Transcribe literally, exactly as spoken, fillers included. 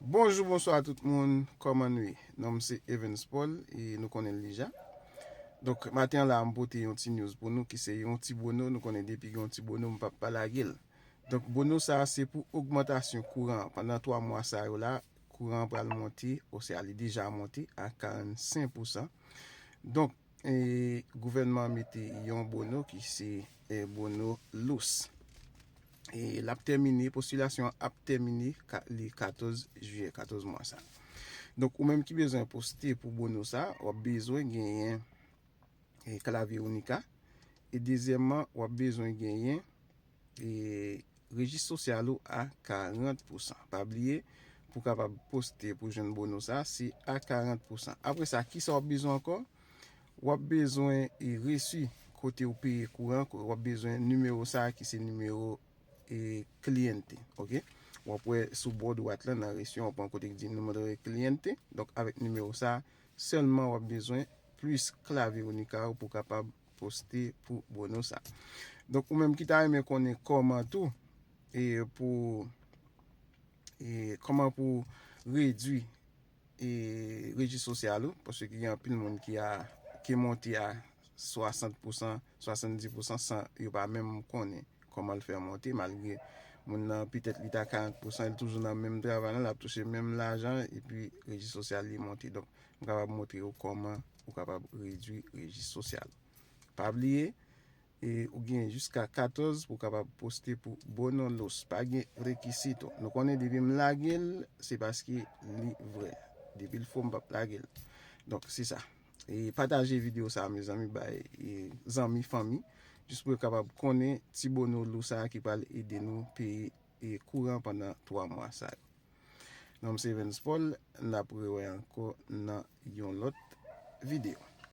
Bonjou, bonswa tout moun, kòman nou ye? Non m se Evans Paul e nou konnen l deja. Donk maten an la m pote yon ti news pou nou ki se yon ti bono. Nou konnen depi gen yon ti bono m p ap pa lage l. Donk bono sa a se pou ogmantasyon kouran an. Pandan twa mwa sa yo la, kouran an pral monte, oswa li deja monte a karannsenk pousan. Donk e, gouvènman an mete yon bono ki se e, bono lous. E l ap tèmine, postilasyon an ap tèmine ka- le katòz jiyè, katòz mwa sa. Donk ou menm ki bezwen poste pou bono sa, w ap bezwen genyen e, klavye Unica. E dezyèmman, w ap bezwen genyen e, rejis sosyal ou a karant pousan. Pa bliye, pou w kapab poste pou jwenn bono sa, se a karant pousan. Apre sa, kisa w ap bezwen ankò? W ap bezwen e, resi kote w peye kouran, w ap bezwen nimewo sa ki se nimewo e, kliyante, oke? W ap wè sou bò dwat la nan resi an, w ap wè kote ki di número de cliente. Donk avèk nimewo sa sèlman w ap bezwen plis klavye Unica ou pou kapab poste pou bono sa. Donk ou menm ki ta renmen konnen kòman tou e pou e kòman pou redwi e rejis sosyal ou, paske gen anpil moun ki a ki monte a swasant pousan, swasanndis pousan san yo pa menm konnen kòman l fè monte, malgre moun nan petèt li ta karant pousan, li toujou nan menm travay la, l ap touche menm lajan epi rejis sosyal li monte. Donk m kapab montre w kòman ou kapab redwi rejis sosyal. Pa bliye e, ou gen jiska katòz pou w kapab poste pou bono lous. Pa gen rekisito. Nou konnen depi m lage l, se paske li vrè. Depi l fo, m p ap lage l. Donk se sa. E pataje videyo sa a mezanmi bay e, zanmi, fanmi, jis pou yo kapab konnen ti bono lous sa a ki pral ede nou peye e, kouran pandan twa mwa sa yo. Non m se Evans Paul, n ap rewè ankò nan yon lòt videyo.